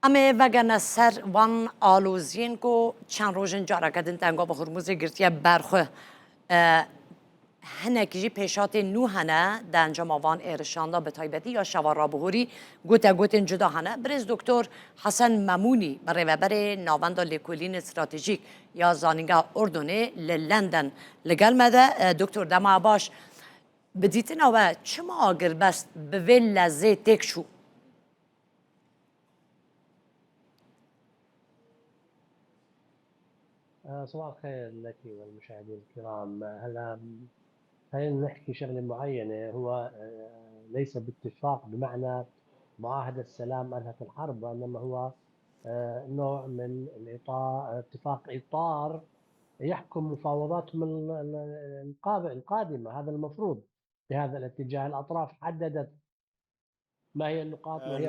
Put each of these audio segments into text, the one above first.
Em ê vegene ser van aloziyên ku çend rojên careke din tenga bi Hurmuzê girtiye ber xwe. Hinek jî pêşhatên nû hene di encama van êrişan de bi taybetî ya şeva rabihorî gotegotên cuda hene. Birêz Doktor Hesen Memûnî birêveberê Navenda Lêkolînên Stratejîk ya Zanîngeha Urdunê li London li gel me de. Doktor dema baş bi dîtina we çima agirbest bi vê lezê têk çû? صباح الخير لك والمشاهدين الكرام هلا خلينا نحكي شغلة معينة هو ليس باتفاق بمعنى معاهدة سلام أنهت الحرب وإنما هو نوع من الإطار اتفاق إطار يحكم مفاوضاتهم القادمة هذا المفروض بهذا الاتجاه الأطراف حددت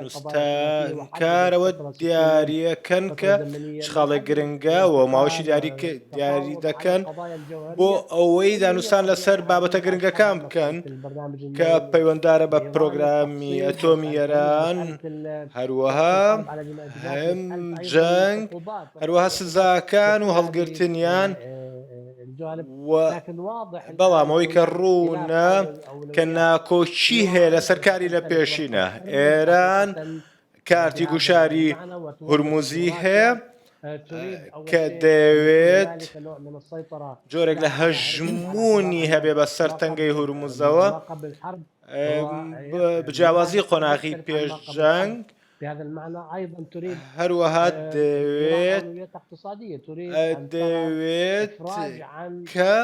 نوستانکارەوە دیاریەکەن کە چ خاڵێک گرنگە و ماوەشی دیاری دەکەن بۆ ئەوەی دانوستان لەسەر بابەتە گرنگەکان بکەن کە پەیوەندارە بە پرۆگرامی ئەتۆمی ئێران هەروەها هەم جەنگ هەروەها سزاکان و هەڵگرتنیان و بەڵام ئەوەی کە ڕوونە کە ناکۆکی هەیە لەسەر کاری لە پێشینە ئێران کارتی گوشاری هورمزی هەیە کە دەیەوێت جۆرێک لە هەژمونی هەبێ بە سەر تەنگەی هورمزەوە بجیاوازی قۆناغی پێش جەنگ هەروەها دەیەوێت دەیەوێت کە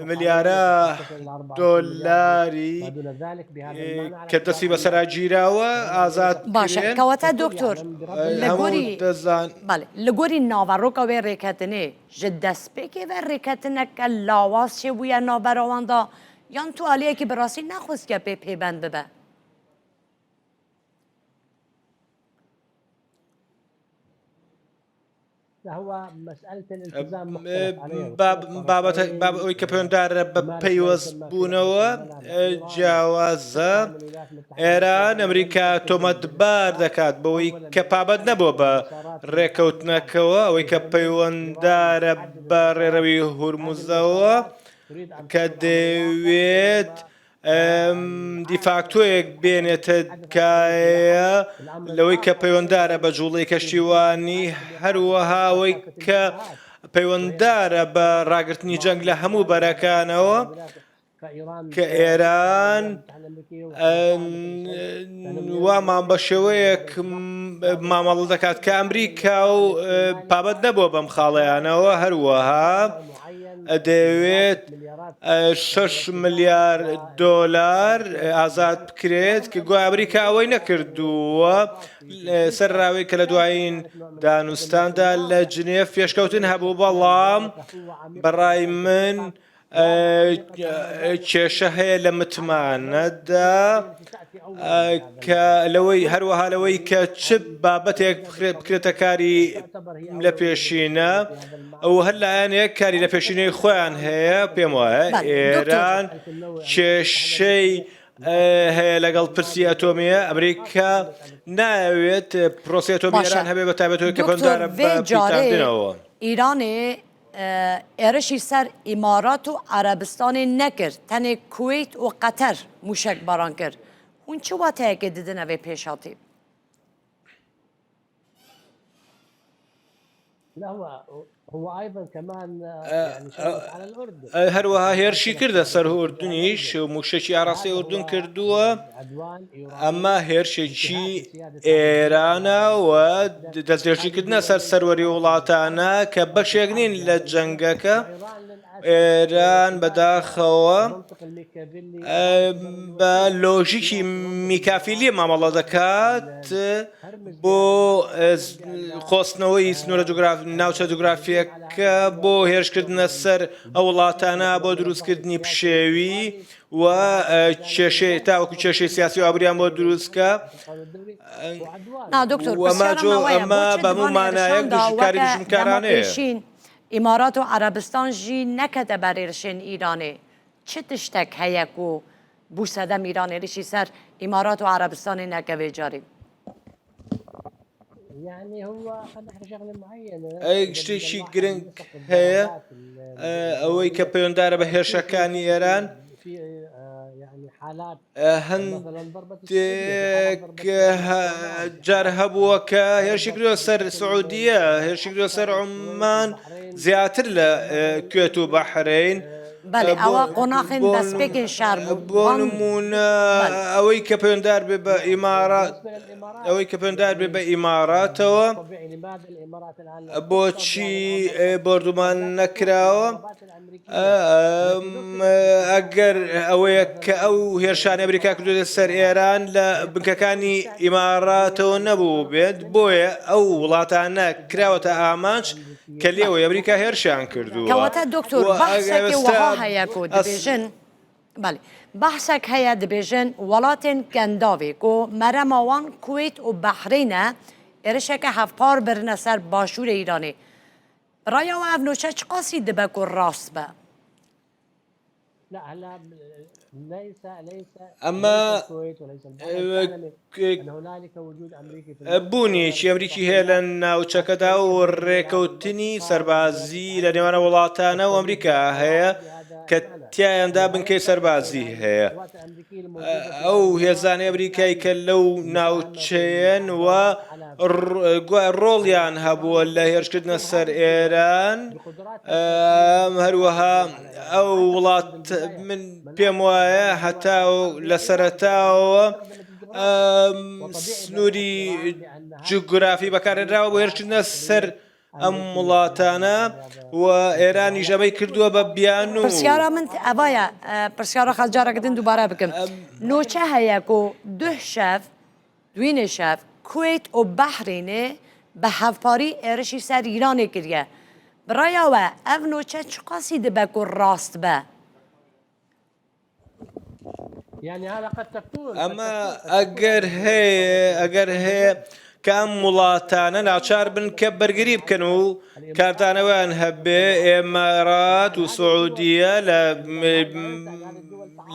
ملیارە دۆلاری کە دەستی بەسەرا گیراوە ئازاد باشە کەواتە دکتۆر لە گۆری دەزان لە گۆری ناوەڕۆکە وێ ڕێکەتنێ ji destpêkê ve rêketineke lawaz çêbûye navbera wan de yan tu aliyekî bi rastî nexwestiye pê pêbend bibe? بابەتە ئەوەی کە پەیوەندارە بە پەیوەست بوونەوە جیاوازە ئێران ئەمریکا تۆمەتبار دەکات بەوەی کە پابەند نەبووە بە ڕێکەوتنەکەوە ئەوەی کە پەیوەندارە بە ڕێڕەوی هورمزەوە کە دەیەوێت دیفاکتۆیەک بێنێتە کایە لەوەی کە پەیوەندارە بە جوڵەی کەشتیوانی هەروەها ئەوەی کە پەیوەندارە بە ڕاگرتنی جەنگ لە هەموو بەرەکانەوە کە ئێران وامان بە شێوەیەک مامەڵە دەکات کە ئەمریکا و پابەت نەبووە بەم خاڵیانەوە هەروەها دەیەوێت شەش ملیار دۆلار ئازاد بکرێت کە گوایە ئەمریکا ئەوەی نەکردووە سەر راوی کە لە دوایین دانوستاندا لە جنێف پێشکەوتن هەبوو بەڵام بەڕای من کێشە هەیە لە متمانەدا کە لەوەی هەروەها لەوەی کە چ بابەتێک بکرێتە کاری لە پێشینە ئەو هەر لایەنێک کاری لە پێشینەی خۆیان هەیە پێم وایە ئێران کێشەی هەیە لەگەڵ پرسی ئەتۆمیە ئەمریکا ناوێت پرۆسی ئەتۆمی ئێران هەبێ بە تایبەتەوەی کە بەندارە بە پیتاندنەوە. ئیرانێ êrişî ser Îmarat û Erebistanê nekir, tenê Kuweyt û Qeter mûşek baran kir. Hûn çi wateyekê didine vê pêşhatê? هەروەها هێرشی کردە سەر ئوردنیش موشەکی ئاراستەی ئوردن کردووە ئەمە هێرشێکی ئێرانە و دەستدرێژیکردنە سەر سەروەری وڵاتانە کە بەشێک نین لە جەنگەکە ئێران بەداخەوە بە لۆژیکی میکافیلی مامەڵە دەکات بۆ قۆستنەوەی سنوورە ناوچە جوگرافیەکە بۆ هێرشکردنە سەر ئەو وڵاتانە بۆ دروستکردنی پشێوی و کێشەی تاوەکو کێشەی سیاسی و ئابووریان بۆ دروستکە ئەمە بە هەموو مانایەک دژکاری دوژمنکارانەیە. ئیمارات و عەرەبستان ژی نەکەتە بەر êrişên Îranê. Çi tiştek heye ku bû sedem Îran êrişî ser Îmarat û Erebistanê neke vê carê? شتێکی گرنگ هەیە ئەوەی کە پەیوەندارە بە هێرشەکانی ئێران هەندێک جار هەبووە کە هێرشی کردووە سەر سعودیە هێرشی کردووە سەر عومان زیاتر لە کوێت و بەحرەین بەڵێ ئەوە قۆناخێن دەستپێکێن شار بوو بۆ نمونە ئەوەی کە پەیوەندار بێ بە ئیمارات ئەوەی کە پەیوەندار بێ بە ئیماراتەوە بۆچی بۆردومان نەکراوە ئەگەر ئەوەیە کە ئەو هێرشانی ئەمریکا کردوێتە سەر ئێران لە بنکەکانی ئیماراتەوە نەبوو بێت بۆیە ئەو وڵاتانە کراوەتە ئامانج کە لێوەی ئەمریکا هێرشیان کردووە. کەواتە دکتۆر بەحسێکی وەها هەیە کو دبێژن بەڵێ بەحسێک هەیە دبێژن وڵاتێن کەنداوێ کو مەرەما وان کوێت و بەحرەینە êrişeke hevpar birine ser başûrê Îranê. Raya we ev nûçe çiqasî dibe ku rast be? ئەمە بوونێکی ئەمریکی هەیە لە ناوچەکەدا و ڕێکەوتنی سەربازی لە نێوانە وڵاتانە و ئەمریکا هەیە کە تیایاندا بنکەی سەربازی هەیە ئەو هێزانەی ئەمریکای کە لەو ناوچەیەن و ڕۆڵیان هەبووە لە هێرشکردنە سەر ئێران هەروەها ئەو وڵات من پێم وایە هەتا لە سەرەتاوە سنووری جوگرافی بەکارهێنراوە بۆ هێرشکردنە سەر ئەم وڵاتانە و ئێرانیش ئەمەی کردووە بە بیانوو. پرسیارا من ئەڤایە پرسیارا خەز جارەکە دن دووبارە بکەم نوچە هەیە کو دوه شەڤ دوینێ شەڤ کوێت و بەحرینێ بە هەڤپاری êrişî ser Îranê kiriye. Bi raya we ev nûçe çiqasî dibe ku rast be? ئەمە ئەگەر هەیە ئەگەر هەیە کە ئەم وڵاتانە ناچار بن کە بەرگری بکەن و کاردانەوەیان هەبێ ئێمارات و سعودیە لە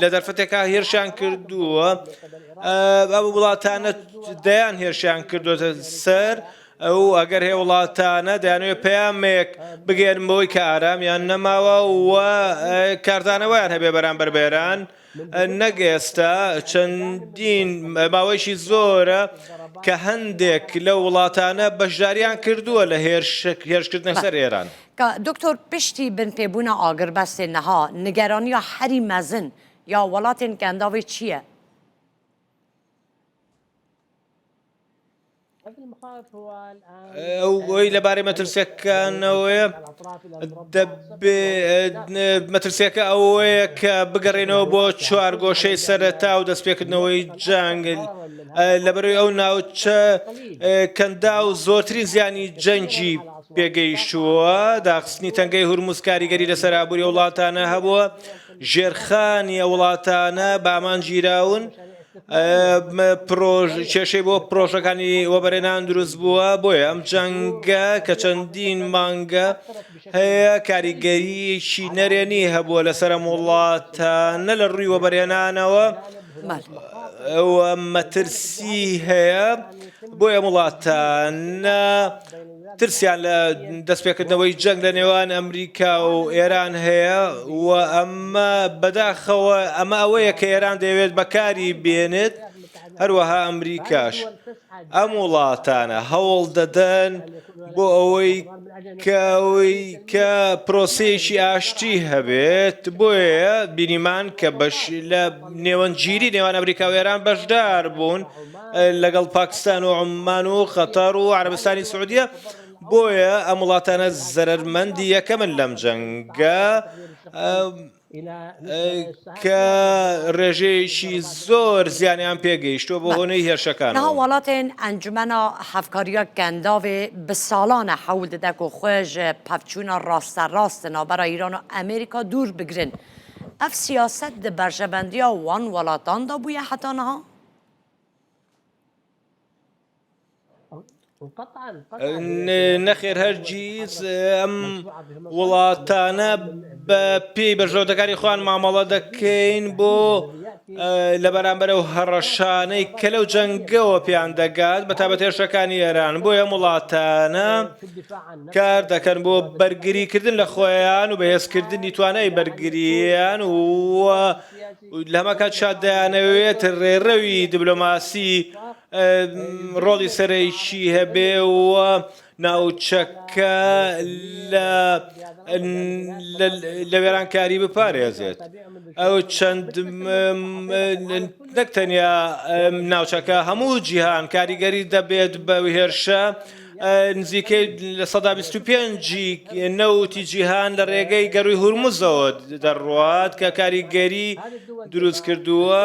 لە دەرفەتێکا هێرشیان کردووە ئەو وڵاتانە دەیان هێرشیان کردوێتە سەر ئەو ئەگەر هەیە وڵاتانە دەیانەوێت پەیامێک بگەیەنن بەوەی کە ئارامیان نەماوە و کاردانەوەیان هەبێ بەرامبەر بە ئێران نەک ئێستا چەندین ماوەیەکی زۆرە کە هەندێک لەو وڵاتانە بەشداریان کردووە لە هێرشکردنە سەر ئێران. دکتۆر پشتی بنپێبوونە ئاگربەستێ نها نیگەرانیا هەری مەزن یا وڵاتێن کەنداوێ چییە؟ ئەوەی لەبارەی مەترسیەکانەوەیە دەبێ مەترسیەکە ئەوەیە کە بگەڕێنەوە بۆ چوارگۆشەی سەرەتا و دەستپێکردنەوەی جەنگ لەبەرەوەی ئەو ناوچە کەندا و زۆرترین زیانی جەنگی پێگەیشتووە داخستنی تەنگەی هورمز کاریگەری لەسەر ئابووری وڵاتانە هەبووە ژێرخانی وڵاتانە بە ئامانج گیراون کێشەی بۆ پرۆژەکانی وەبەرهێنان دروست بووە، بۆیە ئەم جەنگە کە چەندین مانگە هەیە کاریگەرییەکی نەرێنی هەبووە لەسەر ئەم وڵاتانە لە ڕووی وەبەرهێنانەوە و مەترسی هەیە بۆیە ئەم وڵاتانە ترسیان لە دەستپێکردنەوەی جەنگ لە نێوان ئەمریکا و ئێران هەیە و ئەمە بەداخەوە ئەمە ئەوەیە کە ئێران دەیەوێت بەکاری بێنێت هەروەها ئەمریکاش ئەم وڵاتانە هەوڵ دەدەن بۆ ئەوەی کە کە پرۆسەیەکی ئاشتی هەبێت بۆیە بینیمان کە بەش لە نێوەندگیری نێوان ئەمریکا و ئێران بەشدار بوون لەگەڵ پاکستان و عوممان و قەتەر و عەرەبستانی سعودیە بۆیە ئەم وڵاتانە زەرەرمەندی یەکەمن لەم جەنگە کە ڕێژەیەکی زۆر زیانیان پێگەیشتووە بۆ هۆنەی هێرشەکان. نها وڵاتên Encumena Hevkariya Kendavê bi salan e hewl dide ku xwe ji pevçûna rasterast navbera Îran û Amerîka dûr bigirin. Ev siyaset di berjewendiya wan welatan de bûye heta niha? نەخێر هەرگیز ئەم وڵاتانە بە پێی بەرژەوەندەکانی خۆیان مامەڵە دەکەین بۆ لە بەرامبەر ئەو هەڕەشانەی کە لەو جەنگەوە پێیان دەگات بە تایبەت هێرشەکانی ئێران بۆیە ئەم وڵاتانە کار دەکەن بۆ بەرگریکردن لە خۆیان و بەهێزکردنی توانای بەرگریان و لە هەمان کاتیشا دەیانەوێت ڕێڕەوی دیبلۆماسی ڕۆڵی سەرەکی هەبێ و ناوچەکە لە وێرانکاری بپارێزێت. ئەو چەند نەک تەنیا ناوچەکە هەموو جیهان کاریگەری دەبێت بە هێرشە نزیکەی 25% نەوتی جیهان لە ڕێگەی گەرووی هورمزەوە دەڕوات کە کاریگەری دروست کردووە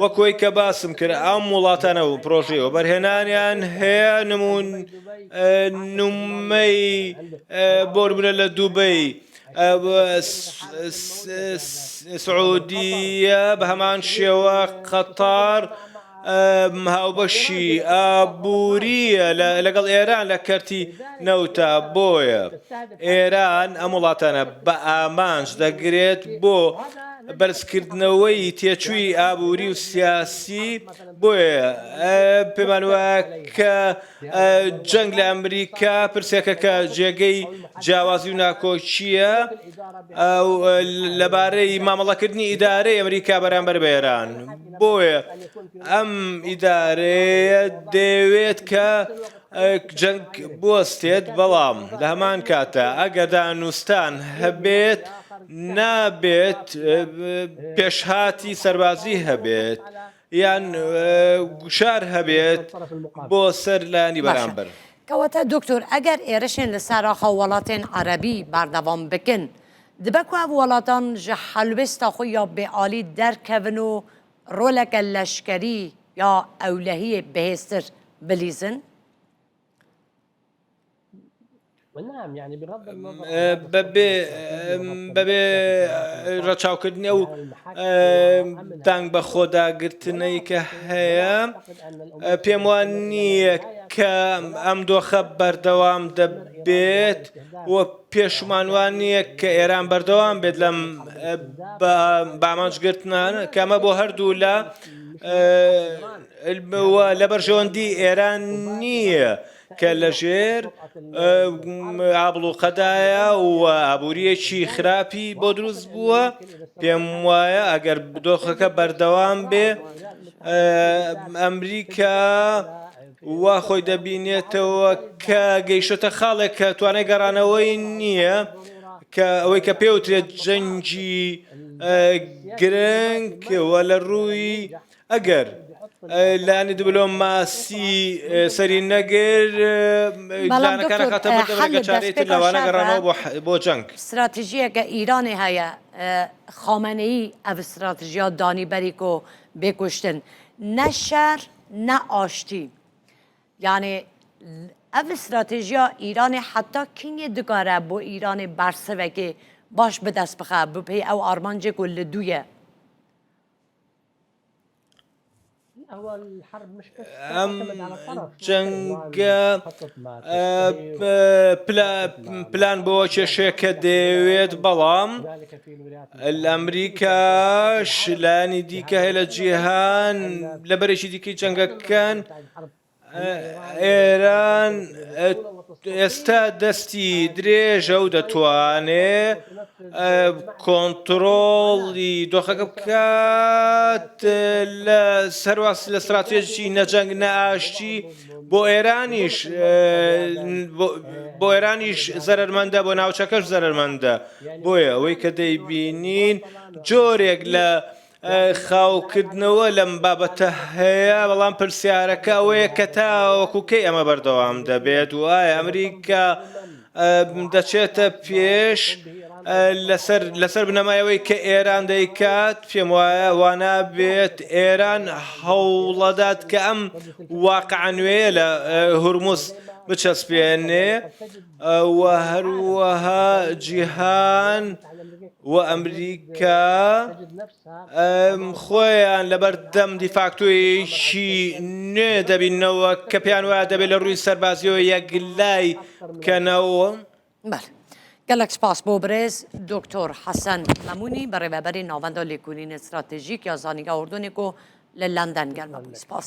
وەک ئەوەی کە باسم کرد ئەم وڵاتانە و پرۆژەی وەبەرهێنانیان هەیە نمون نمەی بۆ نمونە لە دوبەی سعودیە بە هەمان شێوە قەتار هاوبەشی ئابووریە لەگەڵ ئێران لە کەرتی نەوتە بۆیە ئێران ئەم وڵاتانە بە ئامانج دەگرێت بۆ بەرزکردنەوەی تێچووی ئابووری و سیاسی بۆیە پێمان وایە کە جەنگ لە ئەمریکا پرسێکە کە جێگەی جیاوازی و ناکۆکییە لەبارەی مامەڵەکردنی ئیدارەی ئەمریکا بەرامبەر بە ئێران بۆیە ئەم ئیدارەیە دەیەوێت کە جەنگ بوەستێت، بەڵام لە هەمان کاتدا ئەگەر دانوستان هەبێت نابێت پێشهاتی سەربازی هەبێت یان گوشار هەبێت بۆ سەر لایەنی باشە بەرامبەر. کەواتە دکتۆر ئەگەر ئێرشێن لە سەر ئاخا وڵاتێن عەرەبی بەردەوام بکن دبە کو ئەv وڵاتان ژ هەلوێستا خو یا بێئالی دەرکەڤن و ڕۆلەکە لەشکەری یا ئەولەهیێ بەهێزتر بلیزن؟ بەبێ ڕەچاوکردنی ئەو دانگ بەخۆداگرتنەی کە هەیە پێم وان نییە کە ئەم دۆخە بەردەوام دەبێت و پێشمان وان نییە کە ئێران بەردەوام بێت لەم بە ئامانجگرتنان کە ئەمە بۆ هەردوو لە لە بەرژەوەندی ئێران نییە کە لەژێر ئابڵوقەدایە و ئابووریەکی خراپی بۆ دروست بووە پێم وایە ئەگەر دۆخەکە بەردەوام بێ ئەمریکا وا خۆی دەبینێتەوە کە گەیشتە خاڵێک کە توانای گەڕانەوەی نییە کە ئەوەی کە پێوترێت جەنگی گرنگ و لە ڕووی ئەگەر لایەنی دبلۆماسی سەری نەگر بەڵام لایەنەکان دکتۆر ئەخاتە بەردەم حەل ڕێگەچارەی تر دەستپێکا لەوانە شەڕە گەڕانەوە بۆ بۆ جەنگ. ستراتیژیەکە ئیرانێ هەیە خامەنەیی ئەv ستراتیژیا دانی بەری کو بێ کوشتن نە شەر نە ئاشتی یانێ ئەv ستراتیژیا ئیرانێ حەتا کینگێ دکارە بۆ ئیرانێ بەرسڤەکێ باش بدەست بخە بۆ پێی ئەو ئارمانجێ کو li دوو ye. ئەم جەنگە پلان بۆ کێشەیە کە دەیەوێت بەڵام لە ئەمریکاش لایەنی دیکە هەیە لە جیهان لە بەرێکی دیکەی جەنگەکان ئێران ئێستا دەستی درێژە و دەتوانێ کۆنتڕۆڵی دۆخەکە بکات لە سەرواس لە ستراتێژی نەجەنگ نەئاشتی بۆ ئێرانیش بۆ ئێرانیش زەرمەندە بۆ ناوچەکەش زەرمەندە بۆیە ئەوەی کە دەیبینین جۆرێک لە خاوکردنەوە لەم بابەتە هەیە، بەڵام پرسیارەکە ئەوەیە کە تاوەکو کەی ئەمە بەردەوام دەبێت و ئایا ئەمریکا دەچێتە پێش لەسەر لەسەر بنەمای ئەوەی کە ئێران دەیکات پێم وایە وانابێت ئێران هەوڵەدات کە ئەم واقع نوێیە لە هورمز بچەسپێنێ و هەروەها جیهان. و ئەمریکا خۆیان لەبەردەم دیفاکتۆیەکی نوێ دەبینەوە کە پێیان وایە دەبێت لە ڕووی سەربازیەوە یەکلای بکەنەوە. بەڵێ گەلەک سپاس بۆ برێز دکتۆر حەسەن مەمونی بەڕێوەبەری ناوەندا لێکۆلینە ستراتێژیک یا زانیگا ئوردونێ کو لە لەندەن گەرمە بووی سپاس.